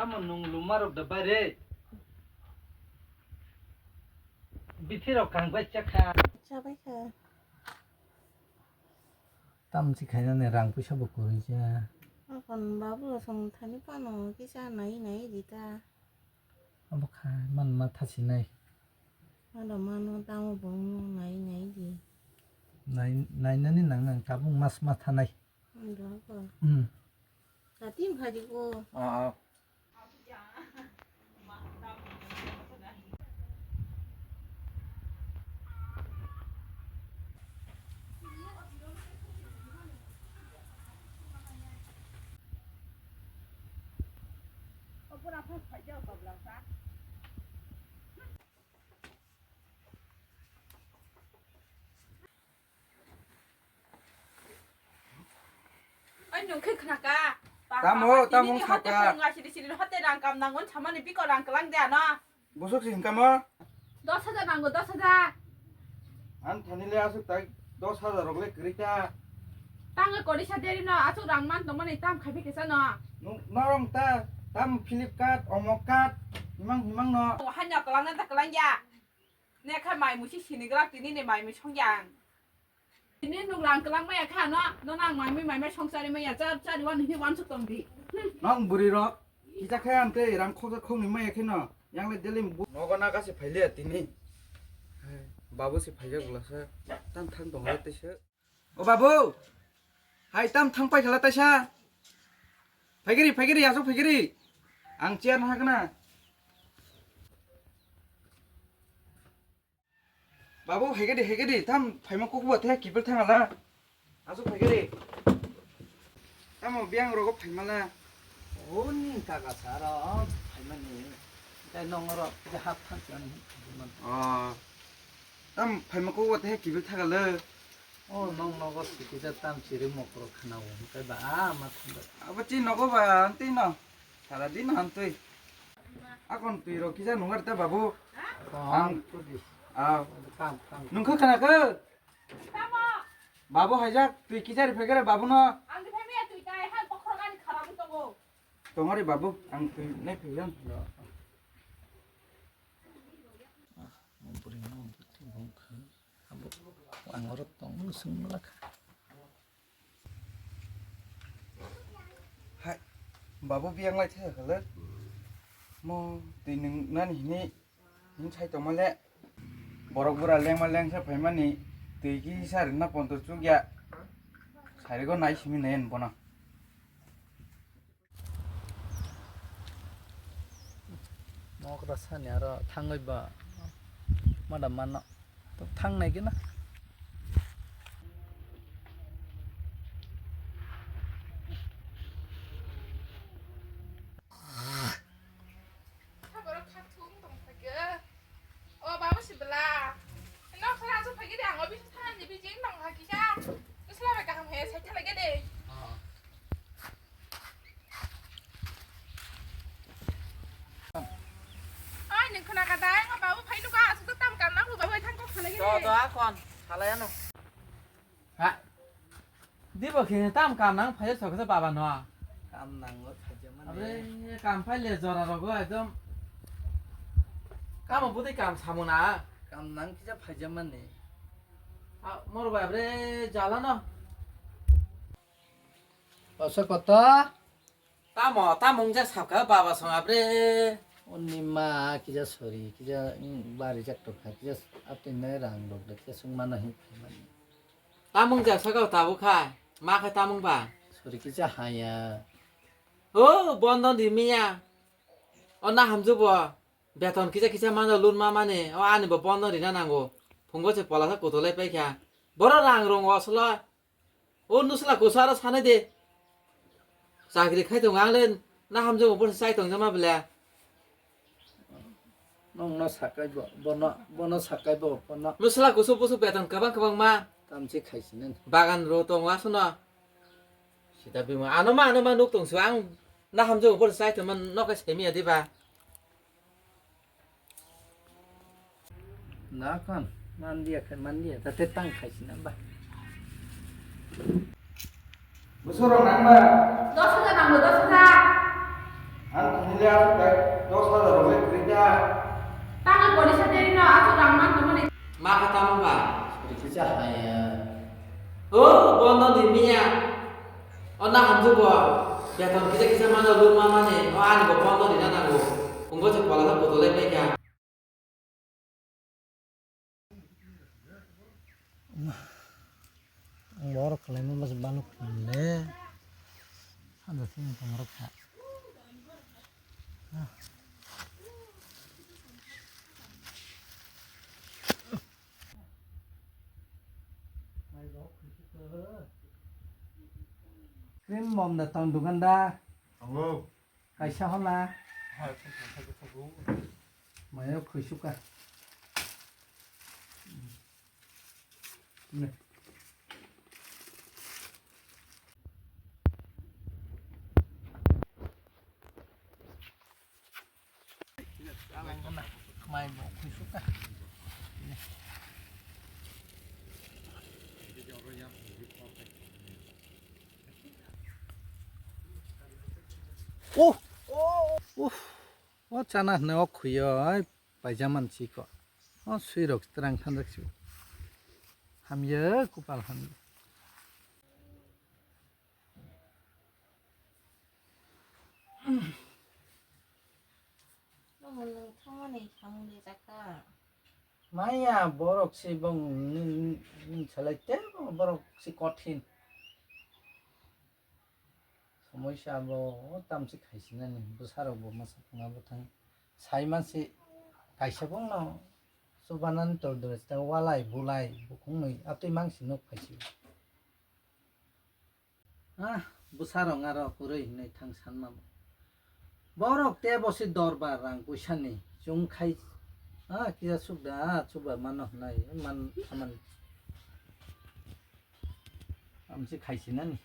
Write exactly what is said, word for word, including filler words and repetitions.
Tamo nwng luma rok da bai re. Bithi rok kang bai chakha. Chabai kha. Tam si khaina ne rang puisa bo kwrwi cha. Akon babu song thani pano kisa nai nai di ta. Abo kha man ma thasinai. Ano mano tamo bong nai nai di. Nai, nai nani nang nang tabung mas ma thanai. Ang doha ko. Hmm. Katim phadi ko. Ah, ah. Ai, nwng khe khna ka? Tamo, tamo wng sakha. Siri siri hote rang kam nango, samani biko rang kwlang de ano. Bosok se hingka mo? Dos hajar nango, dos hajar. Ang thani le aswk tai dos hajar rok le kwrwi ta. Tang le kori sa deri no, aswk rang man tongmani tam khai phikisa no. Nwng norong ta, tam Flipkart, omo card, himang himang no. O hanya kwlang na ta kwlang ya. Ne kha mai musi sini glak tini ne mai mui song yang. Tini nuk rang kwlang maya kha no, no nang mai mui mai mai song sari maya, char chari wan hi wan suk tong di. Nong buri rok, kisa khe ang tei rang khoksa khokni maya khe no, yang le daily bu-, nogo na kasi phaile tini. Babu se phaijak bwlasa, tang thang tong le teisa. O babu, hai tam thang pai khala taisa. Phaigiri, phaigiri, aswk phaigiri. Ang chair na hakna. Babu, haigadi, haigadi, tam phaima kukuba te kipil thangala. Aswk haigadi. Tamo biyang rogo phaimala. Oni taka sara phaimani. Tai nongoro kisa hap thang chani. Oh. Tam phaima kukuba te kipil thangala. Oh, nong nogo sikija tam chiri mokro khana o. Tai ba a ma thang. Abo chi nogo ba anti no. Sara din han twi. Akon twi ro kisa nungar ta babu. Ang. Ah. Nungkha khana khe. Babu haijak twi kisa ri phegere babu no. Ang di phai miya twi tai han pokhro gani khara bu tongo. Tongori babu ang twi nai phegere. Ang oro tong sung lakha. Hai, babu biyang lai thaya khala. Mo twi nung nani hini, hini sai tongma le. Borok bura lengma lengsa phaimani twi kisa rinna ponto chukya. Sarigo nai simi nai bono. Mokra sani aro thangwi ba madam mano. To thangnai gina. Borok kha thung tong phai khe. O babu si bela. No khara su phai khe de ang o bisi thana ni bisi nong ha kisa. Nusla bai kaham he sai thala khe de. Ai nung khna ka dai ngo babu phai nuka asuk tam kam nang lu babu thang kok thala khe de. Do do akon thala ya no. Ha. Dibo khe tam kam nang phai sok sa baba no. Kam nang o khaja mane. Abe kam phai le jora rogo ekdom. Kam o budai kam samuna. Kam nang kisa phaija mane. A mor ba bre jala no. Osa kota. Tamo, tamo wngya sakha baba song abre. Onni ma kisa sori, kisa, mm, bari jak tokha, kisa atwi nai rang rok de, kisa sung mano hin phaimani. Tamo wngya sakha tabuk khai, ma khai tamo wngba. Sori kisa haya. O, bondon di miya. O na hamju bo. Beton kisa kisa mano loan ma mani, o ani bo bondon rina nango. Phungo se pola sa kotolai paikha. Boro rang rong o solo. O nusla kusu aro sanai de. Chakri khai tongo ang le na hamjak bo chai tong jama bele. Nong no sakai bo, bono, bono sakai bo, bono. Nusla kusu busu beton kabang kabang ma. Tamsi khaisi nang. Bagan ro tongo asono. Sita bima ano ma ano ma nuk tong su ang na hamjak bo chai tong ma nokai semi adi ba. Nakon, mandiya khe mandiya, tate tang khaisi nang ba. Bwswk rok nang ba? Dos hajar nango, dos hajar. Ang thani le Dos hajar rok le kwrwi da. Tamo porisa deri no, achu rang man tongmani. Ma kha tamo ba? Sori kisa haya. O, bondo di miya. O na hamju bo. Beton kisa kisa mano room ma mane. O ani bo bondo di na nango. Ungo se pola da botol lai pai kha. Borok khlaima bwswk baluk le. Hanja sini tong rok kha. Cream bom da tong dugan da. Tongo. Kaisa hola. Hai, kaisa hola. Mayo khuisuka. Ne. Mai bo khuisuka. Oh, oh, oh. O chana hwnwi o khwiyo, ai, paijama ni chikon. O swi rok twrang thanjak si. Hamya, kupal hamya. Omo nwng thangmani samung de jaka. Maya, borok si bong nwng, nwng salai te, borok si kothin. Somoisa bo tamsi khaisinani, bwsarok bo masa khna bwthang sai mansi kaisa bongno chubanani tordora sita walai bulai bukhungni atwi mangsi nuk phaisi. Ah, bwsarok aro kwrwi hinwi thang sanma bo. Borok tei bo se dorbar rang puisani chwng khai, ah, kisa sukda, ah, chuba mano hwnwi man, man. Amsi khaisinani.